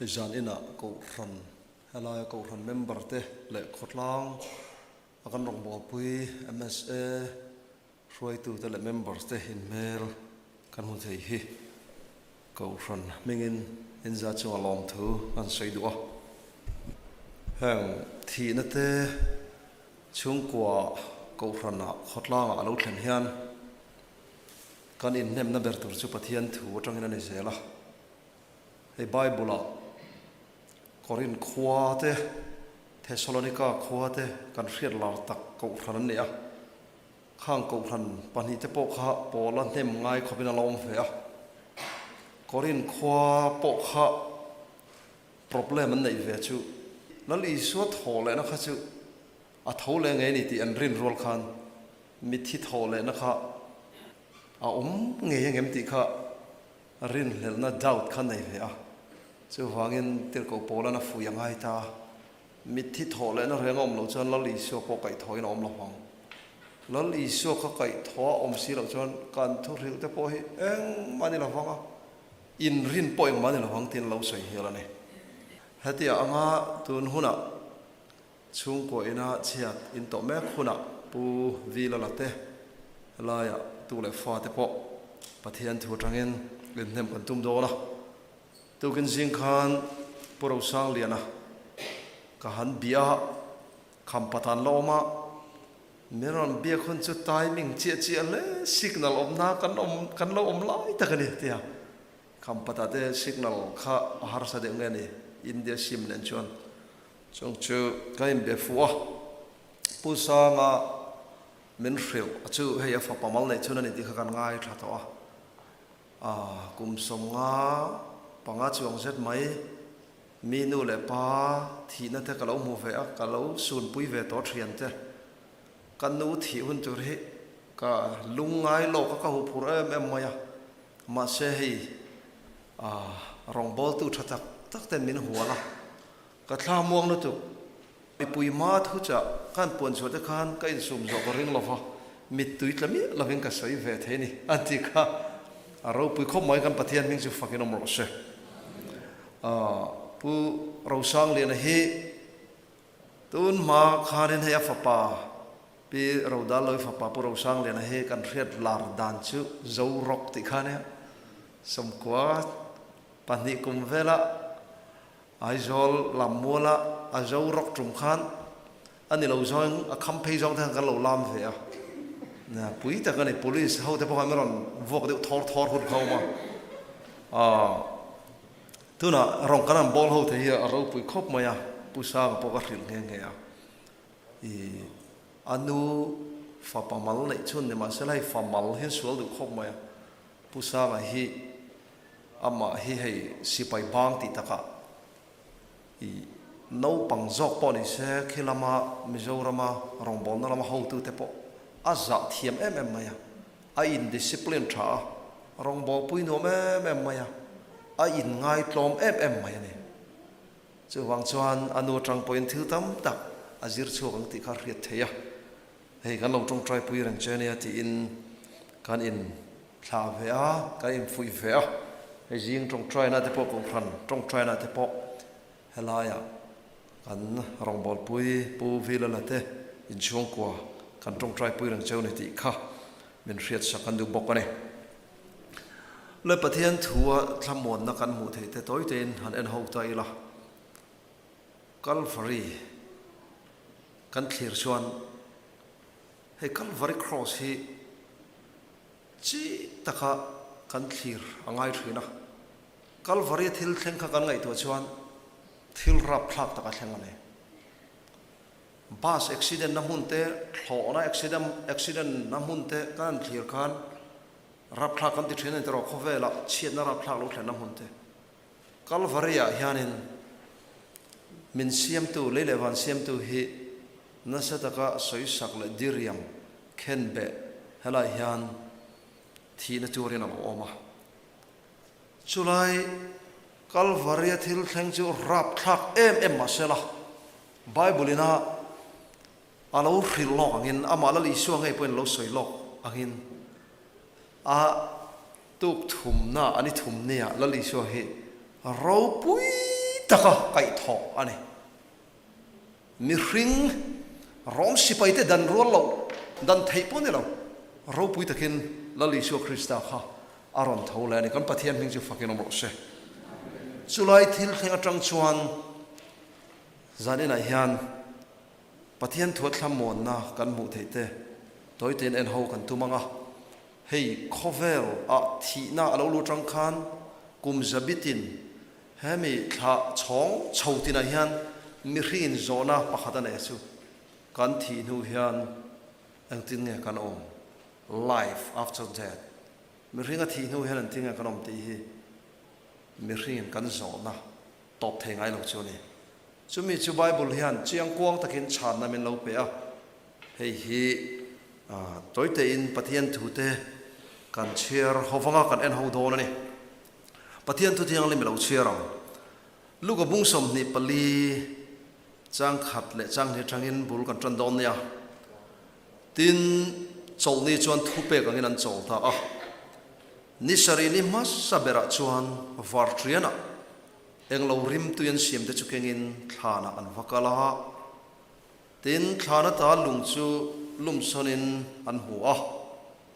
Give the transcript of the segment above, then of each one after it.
Zan inah Kohhran, helaia Kohhran member te leh khawtlang a kan rawngbawlpui MSA hruaitute leh members te inhmel kan hmu thei hi Kohhran hmingin inza chunga lawmthu kan sawi duh a. Heng thihna te chhungkua Kohhranah khawtlangah a lo thlen hian kan inhnemna ber tur chu Pathian thu atangin a ni zel a. Hei Bible-ah Korinth khua te, Thessalonika khua te kan hriat lar tak kohhran an ni a. Khang kohhran pahnihte pawh kha Paula hnem ngai khawpin a la awm ve a. Korinth khua pawh kha problem an neih ve chu Lal Isua thaw lehna kha chu a tho leh ngei a ni tih an rin rual khan mitthi thaw lehna kha a awm ngei angem tih kha Rinhlelhna doubt kha nei ve a, chuvangin tirhkoh Paula'n a fuih a ngai ta. Mitthi thawh lehna reng a awm loh chuan Lal Isua pawh kaihthawhin a awm lo vang. Lal Isua kha kaihthawh a awm si loh chuan kan thuhrilh te pawh hi engmah ni lo vang a, inrin pawh engmah ni lo vang tiin lo sawi hial a ni. Hetia anga tun hunah Chhungkaw ina chhiat in tawh mek hunah Pu Vilala te laiah tu leh fa te pawh Pathian thu atangin inhnem kan tum dawn a. Tukin zing khan Pu Rosangliana ka han bia a, khampatan la awm a, min rawn biak hun chu timing chiah chiah hle signal awmna kan awm kan lo awm lai tak a ni tia khampatah te signal kha a harsa deuh nge ni India sim nen chuan Chung chu ka inbe fuh a, Pu Sanga min hrilh a chu hei a fapa mal neih chhun a ni tih kha kan ngaithla tawh a, aa kum 55 chuang zet mai mi nu leh pa thihna te ka lo hmu ve a, ka lo sunpui ve tawh thian te, ka nu thih hun tur hi ka lungngai lawk a, ka huphurh em em mai a, mahse hei aa rawngbawltu tha tak tak ten min hual a. Ka thla muang lutuk. Mipui hma thu chah ka han puan chhuah te khan ka insum zawh ka ring lova, mittui tla miah lovin ka sawi ve thei a ni a ti kha. A ropui khawp mai kan Pathian hming chu fakin awm rawh se. Pu Rosangliana hi tun hma khanin hei a fapa Pi Rodaloi fapa Pu Rosangliana hi kan hriat lar dan chu Zorawk tih kha ania. 92 kum vela Aizawl lam muala a zo rawk tum khan a ni lo zawng a kham phei zawng te khan kan lo lam ve a, pui tak a ni. Police ho te pawh khan an rawn vuak deuh thawr thawr hun kha a awm a, aah tunah rawn kan han bawl ho te hi a ropui khawp mai a, Pu Sanga pawh ka hrilh nghe nghe a, ih a nu fapa mal neih chhun ni mahse hei fa mal hi an sual duh khawp mai a, Pu Sanga hi Amah hi hei sipai bang tih takah i naupang zawk pawh ni se khi lama Mizorama rawngbawlna lama hotute pawh a zah thiam em em mai a, a in discipline tha a, rawngbawlpui nuam em em mai a, a in ngaitlawm em em mai a ni. Chuvang chuan a nu atang pawhin thil tam tak a zir chhuak ang tih kha a hriat theih a, hei kan lo tawngtai pui reng che ania tiin kan in Thla ve a, kan infuih ve a, hei zing tawngtaina te pawh kohhran tawngtaina te pawh helaiah kan rawngbawlpui Pu Vilala te inchhungkua kan tawngtaipui reng cheu ni tih kha min hriatsak an duh bawk a ni. Le Pathian thua thlamuanna kan hmuh theih te tawi tein han en ho ta ila, Kalvari kan thlir chuan hei Kalvari Cross hi Chi taka kan thlir a ngai thin a, Kalvari thil thleng kha kan ngaihtuah chuan thil rapthlak tak a thleng a ni. Bus accident na hmun te, thlawhna accident accident na hmun te kan han thlir khan rapthlak kan ti thin a ni tawh khawvelah chhiatna rapthlak lo thlenna hmun te. Kalvari ah hianin min siamtu, lei leh van siamtu hi nasa taka sawisak leh diriam khenbeh helai hian thihna turin a lo awm a. Chulai Kalvaria thil thleng chu rapthlak em em mah sela, Bible ina a lo hrilh lawk angin, amah Lal Isua ngei pawhin a lo sawi lawk angin, a tuk thumna, a ni thum nia Lal Isua hi ropui. taka kaihthawh a ni. Mihring Rom sipaite dan rual loh, dan theih pawh ni lo, ropui takin Lal Isua Krista kha a rawn tho leh a ni. Kan Pathian hming chu fakin awm rawh se. Chulai thil thleng atang chuan zan inah hian Pathian thua thlamuanna kan hmuh theih te tawitein en ho kan tum ang a. Hei khawvel ah thihna a lo lut rang khan kum zabitin hemi thla chhawng chho tinah hian mihringin zawhna pakhat a nei chu kan thih hnu hian engtin nge kan awm? Life after death. Mihring a thih hnu hian engtin nge kan awm tih hi mihringin kan zawhna tawp thei ngai lo chu a ni. Chumi chu Bible hian chiangkuang takin chhanna min lo pe a, hei hi tawitein Pathian thute kan chhiar ho vanga kan en ho dawn a ni. Pathian thu thianghlim i lo chhiar ang. Luka bung 24 chang khat leh chang hnih atangin bul kan tan dawn nia. Tin, chawlhni chuan thupek angin an chawl ta a. Ni sarih ni hmasa berah chuan varṭianah Englo rimtui an siam te chu kengin thlanah an va kal a, tin thlan ata lung chu lumsawnin an hmu a,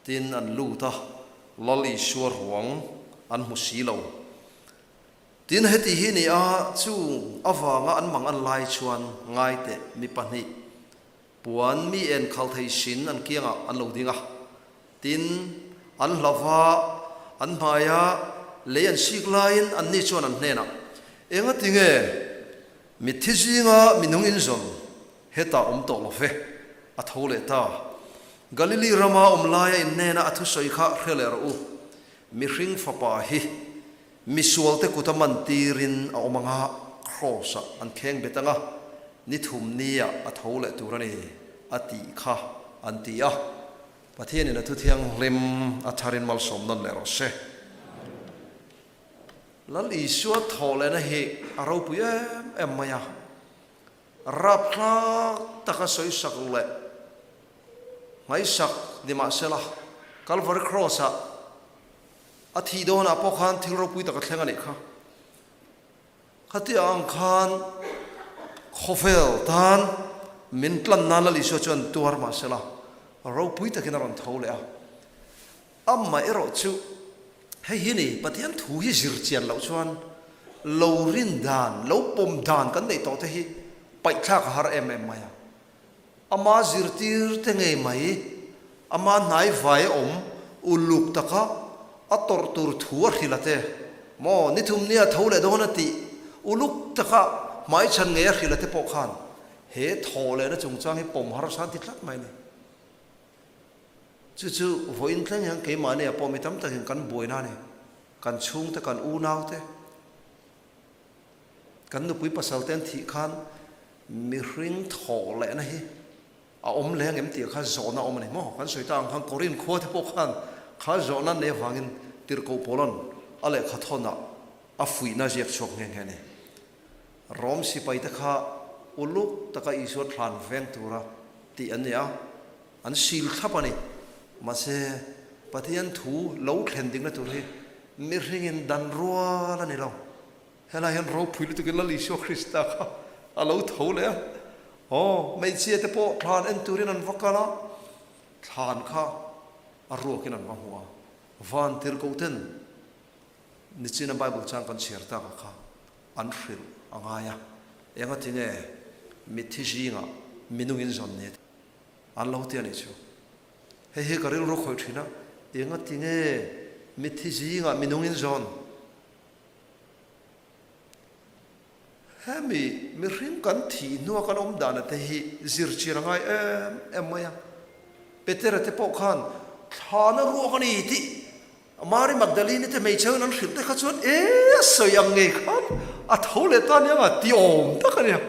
tin an lut a, Lal Isua ruang an hmu si lo. Tin heti hi ni a, chung avanga an mang an lai chuan ngai teh mi pahnih Puan mi en khal thei sin an kiangah an lo ding a, tin, an hlauh a, an hmaia lei an sik laiin anni chuan an hnenah, Engati nge mitthi zinga minung in zawn hetah awm tawh lo ve? A tho leh ta. Galili rama awm laia in hnena a thusawi kha hre leh rawh u, mihring fapa hi Misualte kuta man tirin a awm ang a, Kraws-ah an kheng bet ang a, ni thum nia a tho leh tur a ni, a tih kha an ti a. Pathianin a thu thianghlim a tharin malsawm nawn leh rawh se. Lal Isua thawh lehna hi a ropui em em mai a, rapthlak taka sawisak leh ngaihsak ni mahsela Kalvari Kraws-ah A thih dawnah pawh khan thil ropui tak a thleng a nih kha. Khatia ang khan khawvel tan min tlan nan Lal Isua chuan tuar mah sela, ropui takin a rawn tho leh a. Amah erawh chu hei hi ni, Pathian thu hi zir chian loh chuan lo rin dan, lo pawm dan kan neih tawh te hi paihthlak a har em em mai a. Ama zirtir te ngei mai, ama hnaivai awm uluk taka a tawrh tur thu a hrilh a te, maw ni thum nia tho leh dawn a tih uluk taka hmaichhan ngei a hrilh a te pawh khan he thawh lehna chungchang hi pawm harsa an ti tlat mai a ni. Chu chu vawiin thleng hian keimahni ah pawh mi tam takin kan buaina a ni, kan chhungte, kan unaute, Kan nupui pasal te an thih khan mihring thawh lehna hi a awm leng em tih kha zawhna awm a ni maw? Kan sawi ta ang khan Korin khua te pawh khan kha zawhna an neih avangin Tirhkoh Paula'n a lehkha thawnah a fuihna ziak chhuak nghe nghe a ni. Rom sipai te kha uluk taka Isua thlan veng tura tih an ni a, an sil thlap a ni. Mahse, Pathian thu lo thlen dikna tur hi mihringin dan rual a ni lo. Helai hian ropui lutukin Lal Isua Krista kha a lo tho leh a, aw, hmeichhia te pawh thlan en turin an va kal a, thlan kha a ruakin an va hmu a, van tirhkoh ten nichina Bible chang kan chhiar takah kha an hrilh a ngai a, engati nge mitthi zingah minungin zawn ni an lo ti a nih chu. Hei hi ka rilru khawih thin a, engati nge mitthi zingah minungin zawn? Hemi mihring kan thih hnua kan awm dana te hi zir chian a ngai em em mai a. Petera te pawh khan thlana ruak a ni tih Mary Magdalene te hmeichhe an hrilh te kha chuan e a sawi ang ngei khan a tho leh ta aniang a ti awm tak a nia.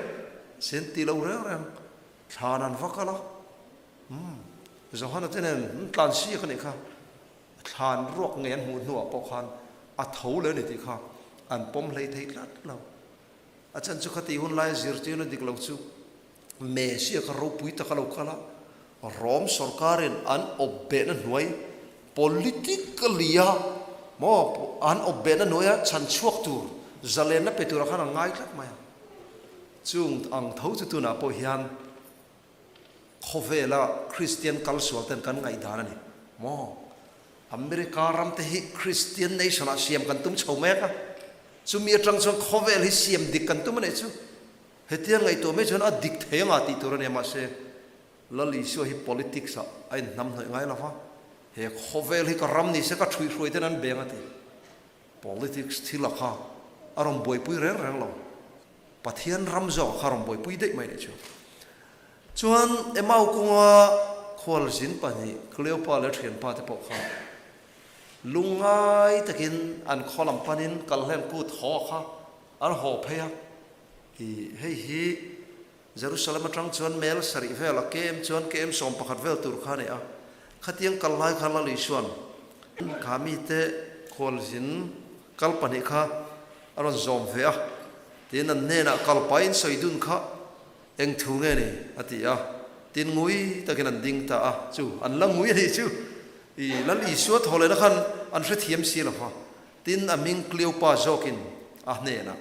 Sen ti lo reng reng thlan an va kal a, umm Johana te nen an tlan siak a nih kha. Thlan ruak ngei an hmuh hnuah pawh khan a tho leh a ni tih kha an pawm hlei thei tlat lo. A chan chu khati hun laia zirtirna dik lo chu Messia kha ropui taka lo kal a, Rom sorkarin an awp behna hnuai politically a maw an awp behna hnuaia chhan chhuak tur. Zalenna pe turah khan an ngai tlat mai a. Chung ang tho chu tunah pawh hian khawvela Kristian kal sual ten kan ngaihdan a ni maw? America ram te hi Kristian nation ah siam kan tum chho mek a, chumi atang chuan khawvel hi siam dik kan tum a nih chu. Hetia ngaihtuah mai chuan a dik thei anga tih tur a nia mahse Lal Isua hi politics ah a inhnamhnawih ngai lo va, he khawvel hi ka ram ni se ka ṭhuihhruai ten an beng a ti. Politics thil a kha a rawn buaipui reng reng lo. Pathian ram zawk a kha a rawn buaipui daih mai nih chu. Chuan Emau kawnga khualzin pahnih Cleopa leh a thianpa te pawh kha lungngai takin an khaw lam panin Kalhlen kut haw a kha an haw phei a. I hei hi Jerusalem atang chuan mel sarih vel a KM chuan KM 11 vel tur kha a ni a. Khatiang kal lai kha Lal Isua'n kha mite khualzin kal pahnih kha a rawn zawm ve a, tin an hnenah kal pahin sawi dun kha eng thu nge ni a ti a, tin ngui takin an ding ta a, chu an la ngui a nih chu i Lal Isua thaw lehna khan an hrethiam si lo va, tin a hming Cleopa zawkin a hnenah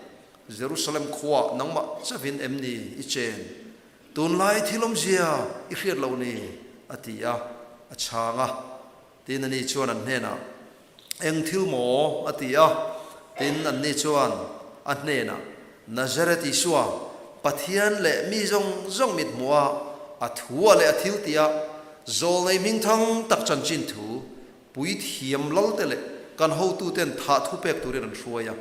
Jerusalem khuaah nangmah chavin em ni i chen? Tunlai thil awmzia i hriat loh ni? a ti a, a chhang a. Tin, ani chuan an hnenah, Eng thil maw? a ti a. Tin, anni chuan a hnenah, Nazareth Isua, Pathian leh mi zawng zawng mit hmuh a, a thu a leh a thil tih a, zawlnei hmingthang tak chanchin thu, puithiam lalte leh kan hotuten thah thu pek turin an hruai a,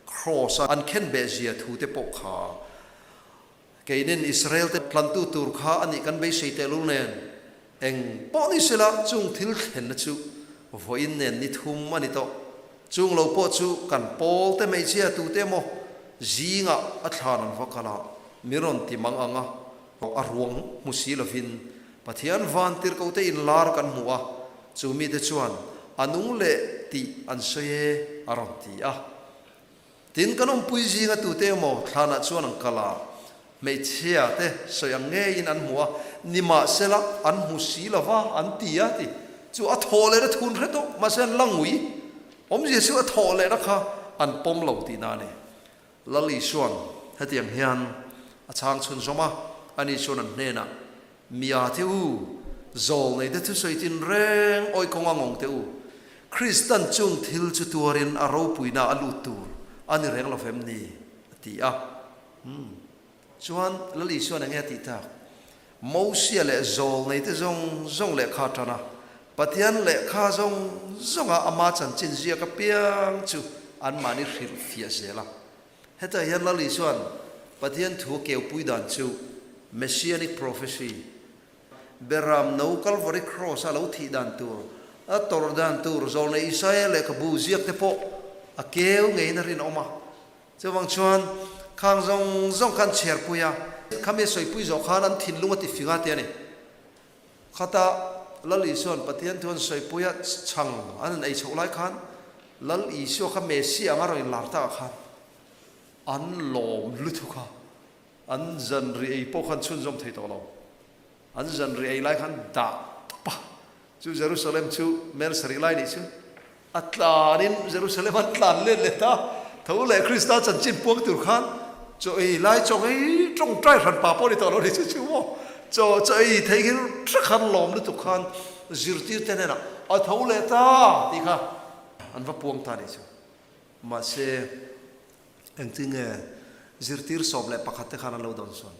Kraws-a an khenbeh zia thu te pawh kha keinin Israel-te tlantu tur kha a nih kan beisei tehlul nen eng pawh ni sela chung thil thlenna chu vawiin nen ni thum a ni tawh. Chung lo pawh chu kan pawlte hmeichhia tute emaw zingah a thlan an va kal a, mi rawn ti mang ang a, a ruang hmu si lovin Pathian vantirhkote inlar kan hmu a, Chu mite chuan, A nung leh tih an sawi e, a rawn ti a. Tin, kan awmpui zinga tute emaw thlanah chuan an kal a, hmeichhia te sawi ang ngeiin an hmu a, nimahsela an hmu si lo va, an ti a ti. Chu a thawh lehna thun hre tawh, mahse an la ngui. Awmzia chu a thawh lehna kha an pawm lo tihna a ni. Lal Isua'n hetiang hian a chhang chhunzawm a, ani chuan an hnenah, Mia te u, zawl nei te thusawi tin reng awi kawnga ngawng te u, Kristan chung thil chu tuarin a ropuina a lut tur a ni reng lo vem ni? a ti a. Umm. Chuan Lal Isua'n enge a tih tak? Mosia leh zawl nei te zawng zawng lehkha tan a, Pathian lehkha zawng zawnga ama chanchin ziak apiang chu anmahni hrilh fiah zel a. Hetah hian Lal Isua'n Pathian thu a keupui dan chu Messianic Prophecy, Beram no Calvary Cross a lo thih dan tur, a tawrh dan tur zawlnei Isaia lehkhabu ziak te pawh a keu ngeiin a rinawm a. Chuvang chuan khang zawng zawng kha an chhiarpui a, khami a sawipui zawh khan an thinlung a ti fing a ti a ni. Khata Lal Isua'n Pathian thu an sawipui a chhang an han ei chhoh lai khan Lal Isua kha Messiah anga rawn inlar takah khan an lawm lutuk a, an zanri ei pawh kha an chhunzawm thei tawh lo. An zanri ei lai khan dah tawp a, chu Jerusalem chu mel sarih lai nih chu a tlanin Jerusalem an tlan let leh ta, tho leh Krista chanchin puang tur khan chaw ei lai chaw ei tawngtai hran pa pawh ni tawh lo ni chu chu maw chaw chaw ei thei hi tha khan lawm lutuk khan zirtir te hnenah a tho leh ta tih kha an va puang ta nih chu. Mahse engtinge zirtir 11 te khan an lo dawn sawn?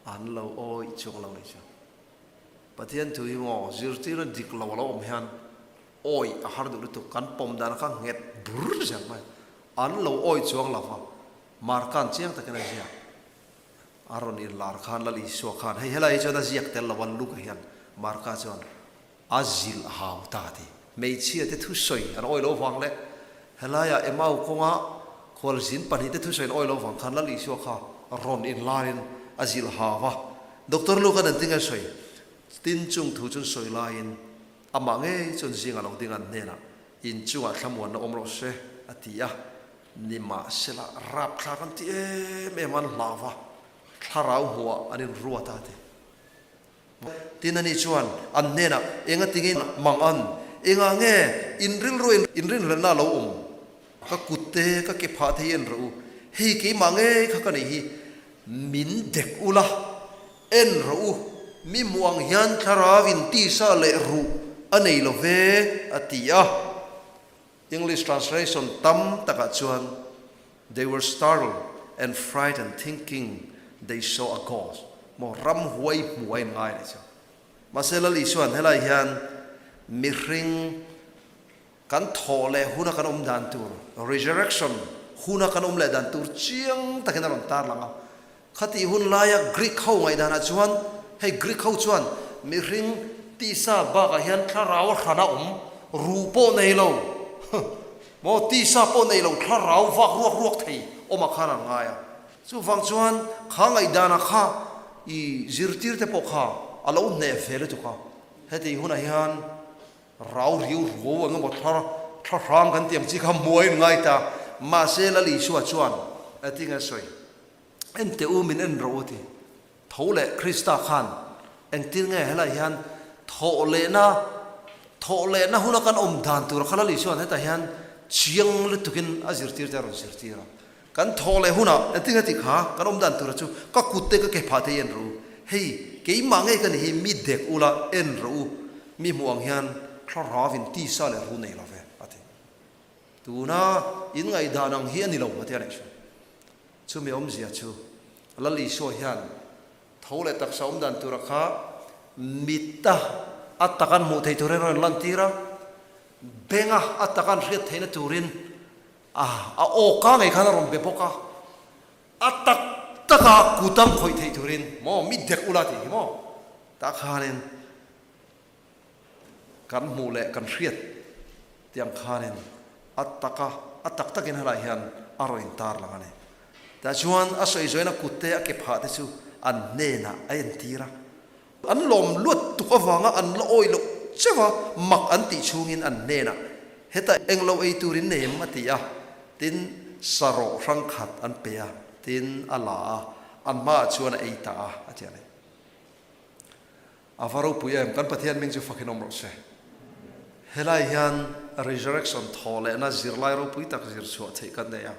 An lo awih chuang lo nih chu. Pathian thu hi maw zirtirna dik lo a lo awm hian awih a har duh lutuk, kan pawm dan kha nghet bur zel mai. An lo awih chuang lo va, Marka'n chiang takin a ziak. A rawn inlar khan Lal Isua khan hei helai hi chuan a ziak tel lo a, Luka hian Marka chuan A zilh hau ta ti. Hmeichhia te thusawi an awih lo vang leh helaiah Emau kawnga khualzin pahnihte thusawi an awih lo vang khan Lal Isua kha rawn inlarin a zilh hau a. Doctor Luke-a'n an tinge sawi? Tin chung thu chun sawi laiin amah ngei chuan zingah lo ding an hnenah in chungah thlamuanna awm rawh se a ti a. Nimahsela rapthlak an ti em em a, an hlau va, thlarau hmuhah an inruat a ti. Tin ani chuan an hnenah, Enga tingin mang an? Engah nge in rilru in rinhlelhna a lo awm? Ka kut te, ka ke phah te hi en rawh u. Hei keimah ngei kha ka nih hi, min dek ula, en rawh u, mi hmuh ang hian thlarauin tisa leh ruh a nei lo ve, a ti a. English translation tam takah chuan They were startled and frightened thinking they saw a ghost maw ramhuai hmu a inngai leh chu. Mahse Lal Isuan helai hian mihring kan thawh leh huna kan awm dan tur, resurrection huna kan awm leh dan tur chiang takin a rawn tarlang a. Khatih hun laia Greek ho ngaihdanah chuan, hei Greek ho chuan mihring tisa bakah hian thlarau a hran a awm, ruh pawh nei lo, maw tisa pawh nei lo thlarau vak ruak ruak thei awmah khan an ngai a. Chuvang chuan kha ngaihdanah kha i zirtirte pawh kha a lo hneh ve lutuk a, hetih hunah hian Rau riu ruau ang emaw thla thla hrang kan tih ang chi kha muai in ngai ta. Mahse Lal Isua chuan a ti nge sawi, Ente u min en rawh u ti. Tho leh Krista khan engtir nge helai hian thawh lehna thawh lehna huna kan awm dan tur kha Lal Isua'n hetah hian chiang lutukin a zirtirte a rawn zirtir a. Kan thawh leh hunah engtin nge tih kha kan awm dan tura chu ka kut te ka ke phah te hi en rawh u. Hei, keimah ngei ka ni hi mi dek ula en rawh u, mi hmuh ang hian thlarauin tisa leh ru nei lo ve, a ti. Tuna in ngaihdan ang hi a ni lo, a ti a nih chu. Chumi awmzia chu Lal Isua hian tho leh taksa awm dan tura kha mita a tak an hmuh theih turin a rawn lantir a, benga a tak an hriat theihna turin A, a aw ka ngei khan a rawn be bawk a, a tak tak a kut ang khawih theih turin maw mi dek ula tih hi maw tah khanin kan hmuh leh kan hriat tih ang khanin a tak a, a tak takin helai hian a rawn intar lang a ni. Tah chuan a sawi zawina kut te a ke phah te chu an hnenah a entir a. An lawm luat tuk avanga an la awi loh cheuh a, mak an tih chhungin an hnenah, Heta englo ei tur in nei em? a ti a. Tin, sarawh hrang khat an pe a, tin a la a, an hmaah chuan a ei ta a, a ti a ni. A va ropui em? Kan Pathian hming chu fakin awm rawh se. Helai hian resurrection thawh lehna zirlai ropui tak zir chhuah theih kan nei a,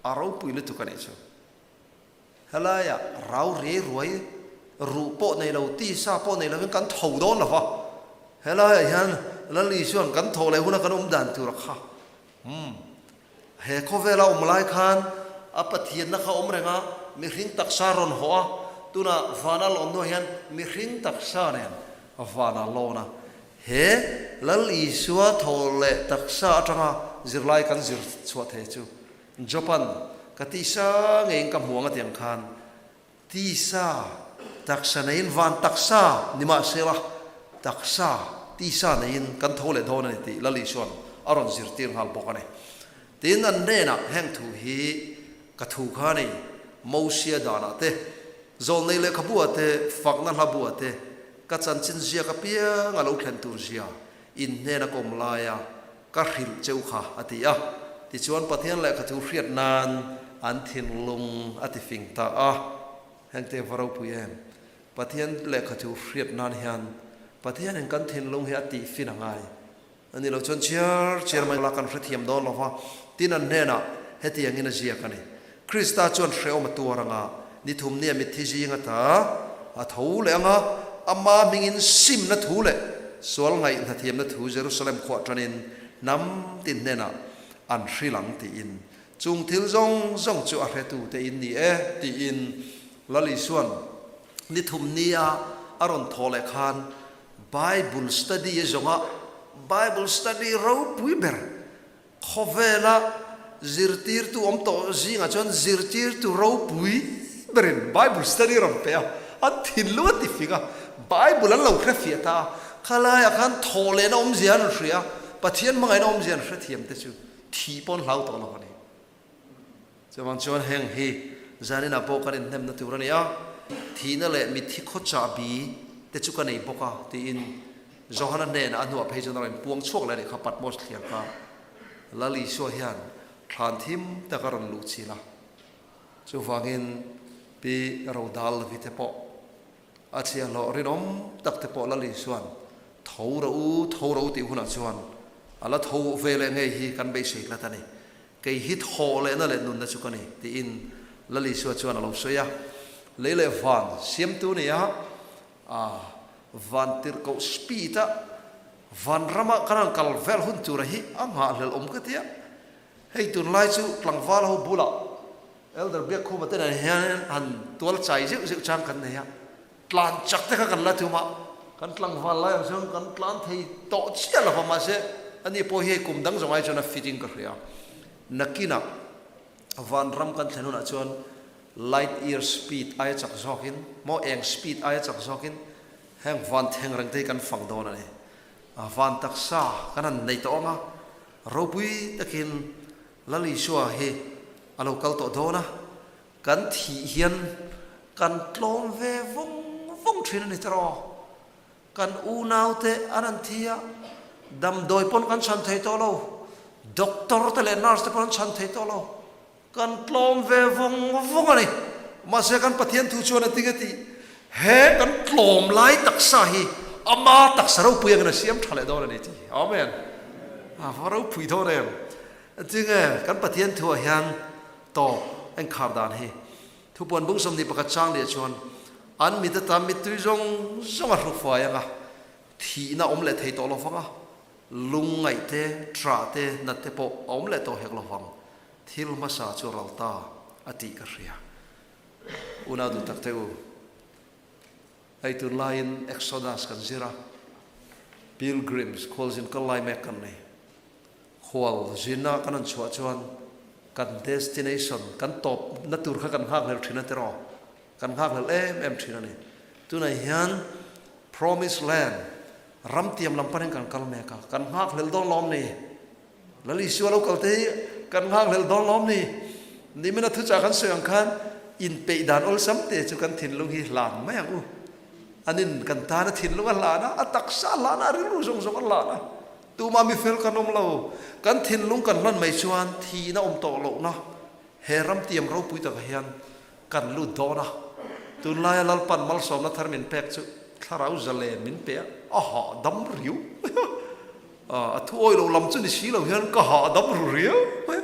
a ropui lutuk a nih chu. Helaiah rau riai ruai ruh pawh nei lo, tisa pawh nei lovin kan tho dawn lo va. Helaiah hian Lal Isua'n kan tho leh huna kan awm dan tur a kha. Umm. He khawvela awm lai khan a Pathianna kha awm reng a, mihring taksa rawn hawh a, tunah vana lawn hnuah hian mihring taksa nen vana lawn a. He Lal Isua tho leh taksa atanga zirlai kan zir chhuah thei chu Jopan, Ka tisa ngeiin ka hmu ang a ti ang khan, tisa taksa neiin van taksa ni mahsela taksa tisa neiin kan tho leh dawn a ni tih Lal Isua'n a rawn zirtir nghal bawk a ni. Tin, an hnenah heng thu hi ka thu kha a ni, Mosia danah te, zawlnei lehkhabu-ah te, fakna hlabu-ah te, ka chanchin ziak apiang a lo thlen tur zia in hnena ka awm laia Ka hrilh cheu kha, a ti a. Tichuan Pathian lehkha chu hriat nan an thinlung a ti fing ta a. Hengte va ropui em? Pathian lehkha chu hriat nan hian Pathianin kan thinlung hi a tih fin a ngai. A ni lo chuan chiar chiar mai la kan hrethiam dawn lo va, tin an hnenah hetiangin a ziak a ni. Krista chuan hrehawm a tuar anga ni thum nia mitthi zing ata a tho leh anga ama hmingin simna thu leh sual ngaihhnathiamna thu Jerusalem khuah tanin hnam tin hnenah an hrilh ang tiin chung thil zawng zawng chu a hretute in ni e tiin Lal Isua'n ni thum nia a rawn thawh leh khan Bible study a zawnga Bible study ropui ber Khawvela zirtirtu awm tawh zingah chuan zirtirtu ropui berin Bible study rawn pe a, an thinlung a ti fing a, Bible an lo hre fiah ta a, khalaiah khan thawh lehna awmzia an rawn hria a, Pathian hmangaihna awmzia an hrethiam te chu thih pawh an hlau tawh lo a ni. Chuvang chuan heng hi zaninah pawh kan inhnemna tur a ni a, thihna leh mitthi khaw chahbi te chu ka nei bawk a tiin Johana hnenah a hnuah phei chuan a rawn inpuang chhuak leh a nih kha Patmos thliar kha Lal Isua hian thlan thim tak a rawn luh chil a, chuvangin Pi Rodal Levi te pawh A chhiahhlawh rinawm tak te pawh Lal Isua'n tho rawh u, tho rawh u tih hunah chuan a la tho ve leh ngei hi kan beisei tlat a ni. Kei hi thawh lehna leh nunna chu ka ni, tiin Lal Isua chuan a lo sawi a. Lei leh van siamtu ni a, a van tirhkoh speed a van rama kan han kal vel hun tura hi a nghahhlelh awm ka ti a. Hei tunlai chu tlangval ho bulah Elder Biakkhuma te nen hian han tual chai zeuh zeuh chang kan nei a. Tlan chak te kha kan la tum a, kan tlangval lai ang chuan kan tlan thei tawh chiah lo va, mahse ani pawh hi hei kum dang zawng ai chuan a fit in ka hria. Nakinah vanram kan thlen hunah chuan light year speed aia chak zawkin maw eng speed aia chak zawkin heng van thleng reng te hi kan fang dawn a ni. Van taksa kan han nei tawh ang a, ropui takin Lal Isua hi a lo kal tawh dawn a, Kan thih hian kan tlawm ve vawng vawng thin a ni tawh. Kan unaute an han thi a, damdawi pawn kan chhan thei tawh lo, doctor te leh nurse te pawn an chhan thei tawh lo. Kan tlawm ve vawng vawng a ni. Mahse kan Pathian thu chuan a ti nge tih, he kan tlawm lai taksa hi ama taksa ropui angin a siam tha leh dawn a ni tih. Amen. A va ropui dawn em. Tinge kan Pathian thuah hian tawp engkhar dan hi. Thupuan bung 21 chang leh chuan an mit ata mittui zawng zawng a hrukfai ang a, thihna awm leh thei tawh lo vang a, lungngaih te, ṭah te, nat te pawh a awm leh tawh hek lo vang. Thil hmasa chu ral ta a tih ka hria. Unau duh tak te u, hei tunlaiin Exodus kan zir a, Pilgrims, khualzin kal lai mek kan nei. Khual zinna kan han chhuah chuan kan destination, kan tawpna tur kha kan nghakhlel thin a tiraw? Kan nghakhlel em em thin a ni. Tunah hian Promise Land, ram tiam lam panin kan kal mek a, kan nghakhlel dawn lawm ni? Lal Isua lo kal te hi kan nghakhlel dawn lawm ni? Nimina thuchah kan sawi ang khan inpeih dan awlsam te chu kan thinlung hi hlan mai ang u. Anin kan tana thinlung a hlan a, a taksa a hlan a, a rilru zawng zawng a hlan a. Tumah mi fel kan awm lo. Kan thinlung kan hlan mai chuan thihna awm tawh lohna he ram tiam ropui takah hian kan lut dawn a. Tunlaia Lalpan malsawmna thar min pek chu thlarau zalen min pe a, a hahdam riau mai a. A thu awi lo lam chu ni si lo hian ka hahdam ru riau mai a.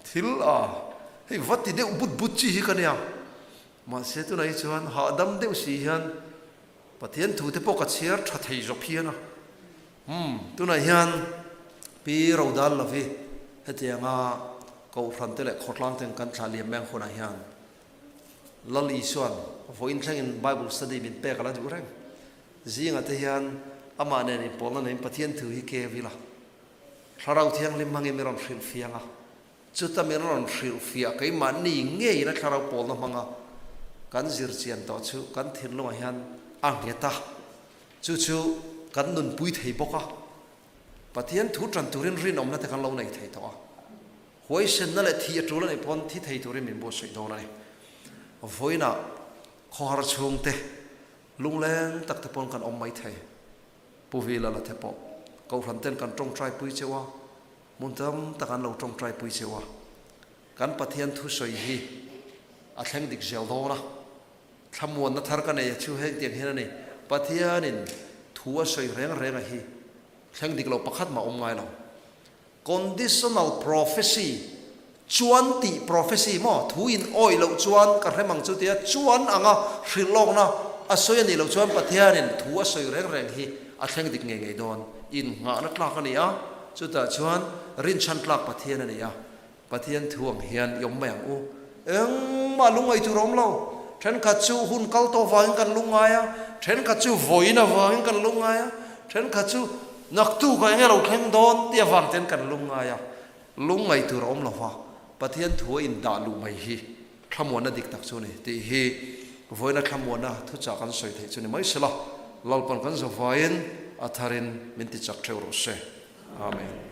Thil a hei va ti deuh but but chi hi ka nia. Mahse tunah hi chuan hahdam deuh si hian Pathian thu te pawh ka chhiar tha thei zawk hian a. Umm, tunah hian Pi Rodal Lovi hetianga Kohhran te leh khawtlang ten kan thlah liam meng hunah hian Lal Isuan vawiin thlengin Bible study min pek a la duh reng. Zingah te hian amah nen inpawlna neiin Pathian thu hi keu ila Thlarau Thianghlim hmangin min rawn hrilh fiang a. Chuta min rawn hrilhfiah keimahni ngeiin a thlarau pawlna hmanga kan zir chian tawh chu kan thinlungah hian a nghet a, chu chu kan nunpui thei bawk a. Pathian thu tan turin rinawmna te kan lo nei thei tawh a, huaisenna leh thi a tul a nih pawn thi thei turin min buatsaih dawn a ni. Vawiinah khawhar chhungte lungleng tak te pawn kan awm mai thei. Pu Vilala te pawh Kohhran ten kan tawngtai pui cheu a, Hmun tam tak an lo tawngtai pui cheu a, kan Pathian thusawi hi a thleng dik zel dawn a, thlamuanna thar ka nei a chu heng tiang hian a ni, Pathianin thu a sawi reng reng a hi thleng dik lo pakhat mah awm ngai lo. Conditional prophecy, chuan tih prophecy maw, thu in awih loh chuan ka hrem ang chu tia chuan anga hrilh lawkna a sawi a nih loh chuan Pathianin thu a sawi reng reng hi a thleng dik ngei ngei dawn, innghahna tlak a ni a. Chutah chuan rinchhan tlak Pathian a ni a, Pathian thu ang hian i awm mai ang u. Engmah lungngaih tur a awm lo. Thenkhat chu hun kal tawh vangin kan lungngai a, thenkhat chu vawiin avangin kan lungngai a, thenkhat chu naktuk ah enge lo thleng dawn tih avang ten kan lungngai a. Lungngaih tur a awm lo va, Pathian thu a indah luh mai hi thlamuanna dik tak chu a ni tih hi vawiina thlamuanna thuchah kan sawi theih chu ni mai sela, Lalpan kan zavaiin a tharin min tichak theuh rawh se. Amen.